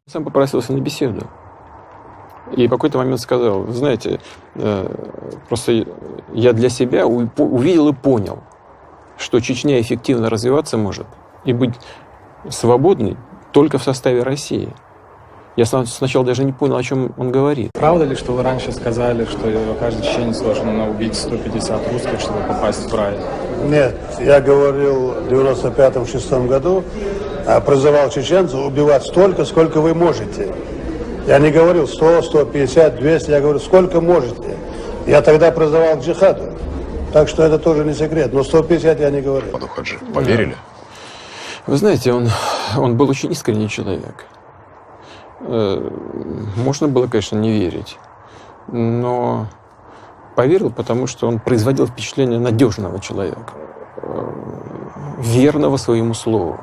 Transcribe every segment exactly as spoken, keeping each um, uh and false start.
Сам попросился на беседу. И в какой-то момент сказал: «Вы знаете, э, просто я для себя у-, по-, увидел и понял, что Чечня эффективно развиваться может и быть свободной только в составе России». Я сам сначала даже не понял, о чем он говорит. Правда ли, что вы раньше сказали, что каждый чеченец должен убить сто пятьдесят русских, чтобы попасть в рай? Нет, я говорил в девяносто пятом-шестом году, а, призывал чеченцев убивать столько, сколько вы можете. Я не говорил сто, сто пятьдесят, двести, я говорю, сколько можете. Я тогда призывал к джихаду. Так что это тоже не секрет, но сто пятьдесят я не говорил. Паду Хаджи, поверили? Вы знаете, он, он был очень искренний человек. Э, можно было, конечно, не верить, но поверил, потому что он производил впечатление надежного человека, э, верного своему слову.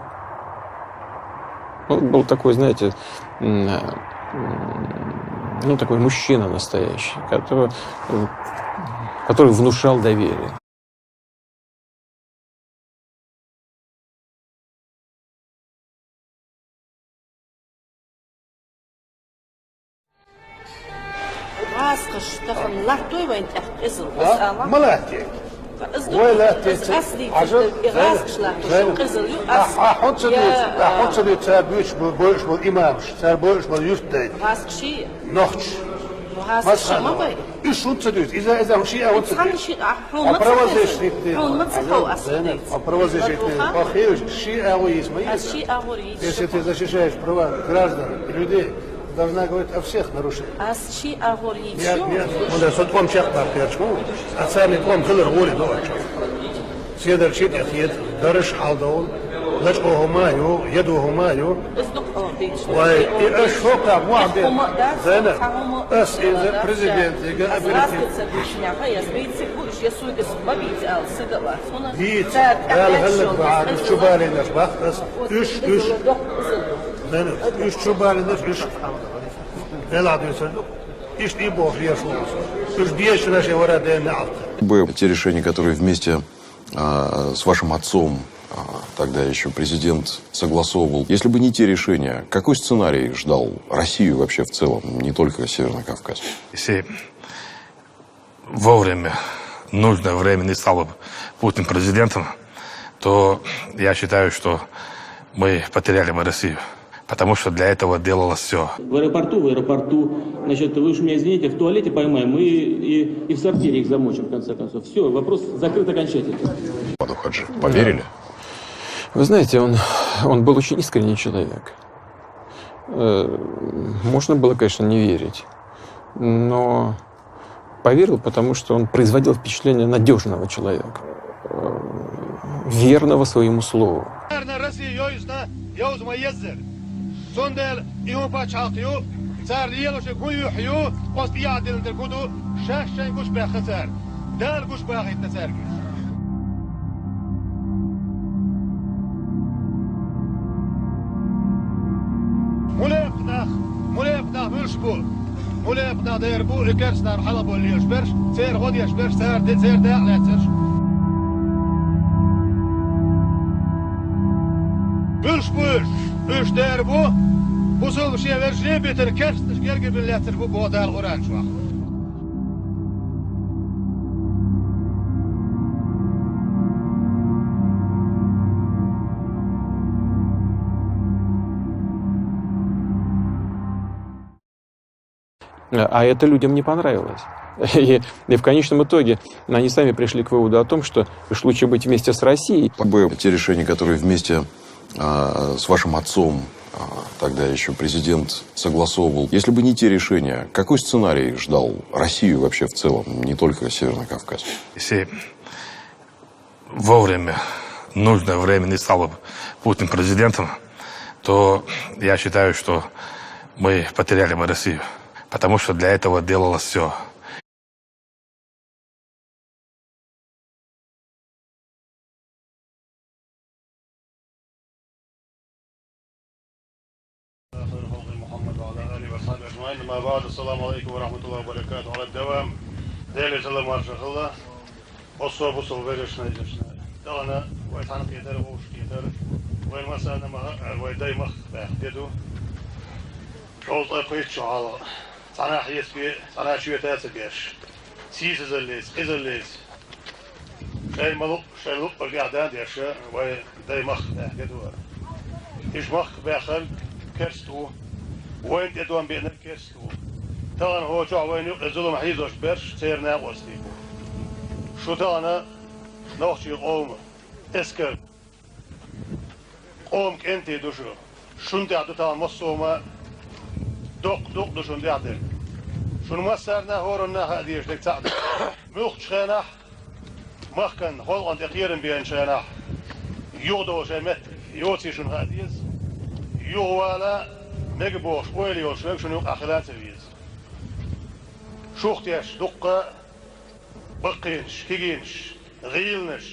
Он был такой, знаете, м, м, ну, такой мужчина настоящий, который, э, который внушал доверие. Гӏаскхаш тахан латтош вайна тӏехь къизал? А? Ма латте. Вай латте. Ас, ас дийцар, гӏаскхаш латтош къизал ю. Ас, а, хьунца дуьйцу, а, хьунца дуьйцу, цара буьйцуш бу-, буьйцуш болу имамаш, цара буьйцуш болу юьртдай. Гӏаскхаш шиъ? Нохчаш. Гӏаскхаш шиъ ма бай. Уьш хьунца дуьйцу? Иза, иза шиъ а хьунца дуьйцу? Цхьана шиъ а, хьуна ма ца ховший. Хьуна ма ца хов ас. Зайнаб, хьо правозащитник, хьо хевш, шиъ а гӏо йийца ма йийца. Ас шиъ а гӏо йийца. Если ты защищаешь права граждан и людей, должна говорить о всех нарушениях. Ас шиъ а гӏо йийца. Нет, нет, он да со тӏом чекхбаккхарш ма ву. А царна тӏом хилар гӏоле до отчу. Седар шиъ тӏе хета, дараш хьалдовла, лачкъо хӏума а ю, ядо хӏума а ю. Иза ду-кх оха дийцаш. Вай, и аш хӀокхах вахьа де. Зайнаб, ас иза президентига оператив. Ас ласка ца дийшинехь, ас бийциг бу, иш я суьгас ма бийца ала, сага а вац. Бийца, Дала хӀаллак бахьа, уьш чубалийнарш бах ас. Уьш, уьш. Зайнаб, уьш чубалийнарш, уьш. Делахь дуьйцур ду. Иштта и бохуш еш ву ас. Уьш дезачунна шайн вара дена неӀалт. Бы те решения, которые вместе а, с вашим отцом, а, тогда ещё президент согласовывал. Если бы не те решения, какой сценарий ждал Россию вообще в целом, не только Северный Кавказ? Если вовремя, в нужное время не стал бы Путин президентом, то я считаю, что мы потеряли бы Россию. Потому что для этого делалось всё. В аэропорту, в аэропорту. Значит, вы уж меня извините, в туалете поймаем и, и, и в сортире их замочим, в конце концов. Всё, вопрос закрыт окончательно. Паду Хаджи, поверили? Вы знаете, он, он был очень искренний человек. Э, можно было, конечно, не верить, но поверил, потому что он производил впечатление надёжного человека, э, верного своему слову. Царна Россия йойзна йовза ма еззара. Цундела и хӀун пачхьалкх ю, цара лелош хӀун юьхь ю, оцу тӀехь диллина дерг хӀун ду, шаьш шайн гуш баьхна цара. Дала гуш бахийтина цаьрга. Мунепакъ нах, мунепакъ нах муьлш бу? Мунепакъ нах дера бу и керстанаш хьалха болу лелаш берш, церан гӀо деш берш, цара де-, церан дакъа лаьцнарш. Муьлш бу уьш? Уьш дера бу, бусалба шен вежарий битина керстанаш гергара бина лаьцнарш бу боху Дала Къуръан чохь. А это людям не понравилось. И, и в конечном итоге они сами пришли к выводу о том, что уж лучше быть вместе с Россией. Бы те решения, которые вместе, а, с вашим отцом, а, тогда ещё президент согласовывал. Если бы не те решения, какой сценарий ждал Россию вообще в целом, не только Северный Кавказ? Если вовремя, в нужное время не стал бы Путин президентом, то я считаю, что мы потеряли бы Россию, потому что для этого делалось всё. Мухаммад ва ала алихи ва сахьбихи ажмаин. Амма баъд. Ассаламу алейкум ва рахматуллахи ва баракатуху. Ала давам. Деле салам марша хилла. Оццо бусалба вежаршна, йижаршна. Тахана вай цхьаьна кхетар, вовшах кхетар. Вайн массарна а, вай дай мах баьхна де ду. Шовзткъе пхийтта шу хьалха цхьаннахьа хьесапе, цхьаннахьа чоьте а ца беш, сийсазаллица, къизаллица, шайн ма-луъу, шайн луъург тӀехь дан а деш, вай дай махка баьхкина ду ара. Уьш махка баьхнарг керста ву, вайна тӀе дом биънарг керста ву. Тахана хӀокху чохь вайна юкъе зулам хьийзош берш церан накъостий бу. Шу тахана нохчийн къоман эскар, къоман кӀентий ду шу. Шуна тӀехь ду тахана массо а хӀума, доккха дукъ ду шуна тӀехь дерг. Шуна массарна а, хӀоранна а хаа дезаш дерг цхьаъ ду. Муьлххачу хенахь, махкан халкъана тӀе кхерам беанчу хенахь, юхадовла шайн меттиг йоций шуна хаа деза. Юхавала мега бохуш ойла йолуш верг шуна юкъахь хила а ца веза. Шух тешна дуккха а баккхийнаш, кегийнаш, гӀийланаш,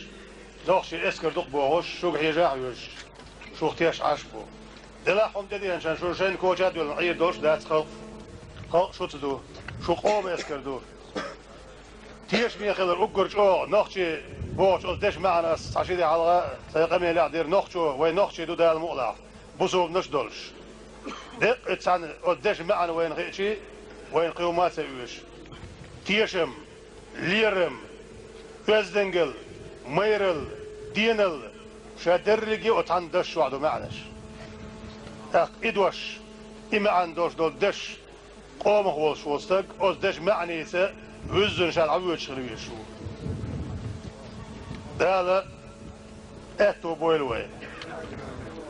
нохчийн эскар дукха бохуш, шуьга хьежа а хьоьжуш, шух тешна Ӏаш бу. Делахь хӀума тӀедеанчарна шу шайна коча а доьллина Ӏийр долуш дац халкъ. Халкъ шуца ду, шу къоман эскар ду. Тешаме хилар уггар чӀогӀа нохчий бохучу оцу дешан маьӀна ас цхьа ши де хьалха сайн къамелехь дира: нохчо вай нохчий ду Дала мукъалахь, бусалбанаш а долуш. Деккъа цхьаьна оцу дешан маьӀна вайна хиъчий, вайна кхин хӀума а ца оьшу. Тешам, лерам, оьздангалла, майралла, деналла, ша дерриге а оцу цхьана дашна чохь ду маьӀнаш. ТӀаккха и дош, и маьӀна долуш долу даш, къомах волуш волу стаг оцу дешан маьӀница вуьззина ша дӀавоьдуш хила везаш ву. Дала аьтто бойла вай.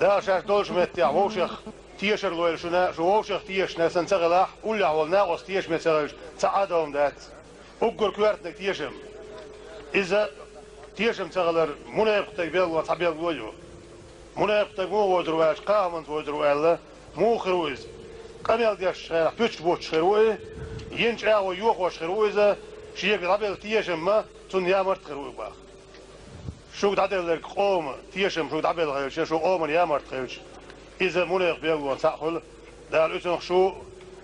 Дала шаьш долчу меттехь вовшех тешар лойла шуна, шу вовшех тешаш санна ца хилахь, уллехь волу накъост тешаме ца хилча, цхьа а дан хӀума дац. Уггар коьртаниг тешам. Иза тешам ца хилар мунепакъ стеган билгало цхьа билгало а ю. Мунепакъ стаг муха вовзур ву аьлча, кхаа хӀуманца вовзур ву аьлла, муха хир ву иза? Къамел деш хенахь пуьчаш буттуш хир ву и, йина чӀагӀо йохош хир ву иза, шега дӀабелла тешам а цунна ямарта хир ву и боху. Шуьга дӀаделларг къоман тешам шуьга дӀабелла хилча, шу къоман ямарта хилча, иза мунепакъ билгало цхьаъ хуьлу. Дала уьцунах шу,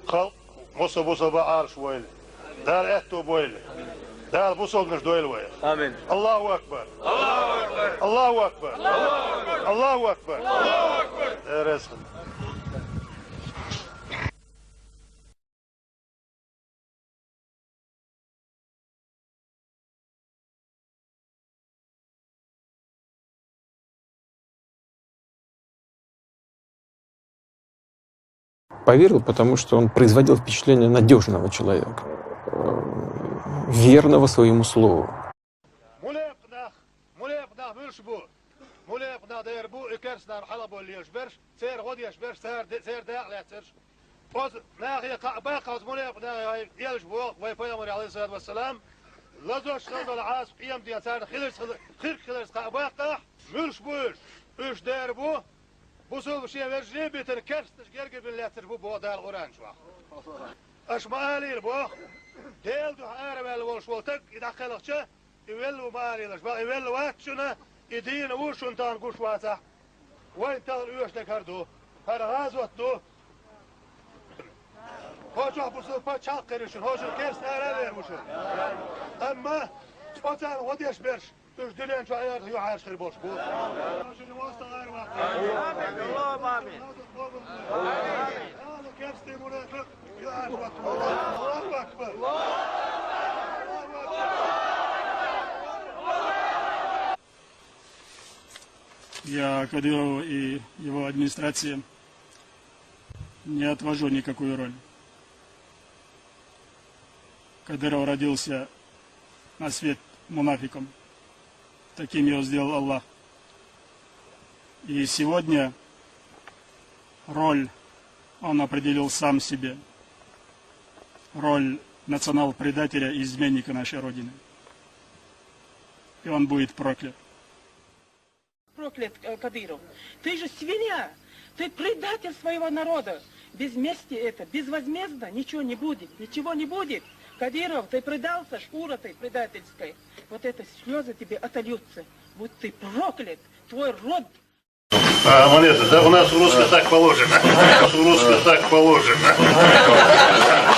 халкъ, массо а бусалба Ӏалаш войла. Дала аьтто бойла. Дала бусалбанаш дойла вай. Амин. Аллаху акбар! Аллаху акбар! Аллаху акбар! Дела реза хуьлда. Поверил, потому что он производил впечатление надёжного человека, э, верного своему слову. Мунепакъ нах, мунепакъ нах муьлш бу? Мунепакъ нах дера бу и керстанан хьалхабовла лелаш берш, церан гӀо деш берш, цара де-, церан дакъа лаьцнарш. Оцу нахе кхаъ баккхахь, оцу мунепакъ нахе вай элча боху, вай пайхамаре, алейхиссалату вассалам, лазош хила долу Ӏазап къематдийнахь царна хиларца хила-, хирг хиларца кхаъ баккхахь, муьлш бу уьш? Уьш дера бу, бусалба шен вежарий а битина, керстанаш гергара бина лаьцнарш бу боху Дала Къуръан чохь. Аша ма алийла боху, Делан дуьхьа араваьлла волуш волу стаг и дӀакхелхича, и велла ву ма алийлаш, бакъ и велла вац шуна, и дийна ву шуна тахана гуш вацахь. Вайн тахана оьшург хӀара ду, хӀара гӀазот ду. ХӀокху чохь бусалба пачхьалкх хир ю шуна, хӀокху чохь керста ара а вер ву шуна. Амма оцарна гӀо деш берш, уьш дуьнен чохь а юьхьӀаьржа хир болуш бу. Амин. Аллахумма амин. Амин. Аллаху акбар. Я Кадырову и его администрации не отвожу никакую роль. Кадыров родился на свет мунафиком. Таким его сделал Аллах. И сегодня роль он определил сам себе. Роль национал-предателя и изменника нашей Родины. И он будет проклят. Проклят, э, Кадыров. Ты же свинья! Ты предатель своего народа! Без мести это, безвозмездно ничего не будет, ничего не будет! Кадыров, ты предался, шкура ты предательская! Вот это слезы тебе отольются! Будь ты проклят! Твой род! А, амулеты, да, у нас у русских так положено. У нас у русских так положено.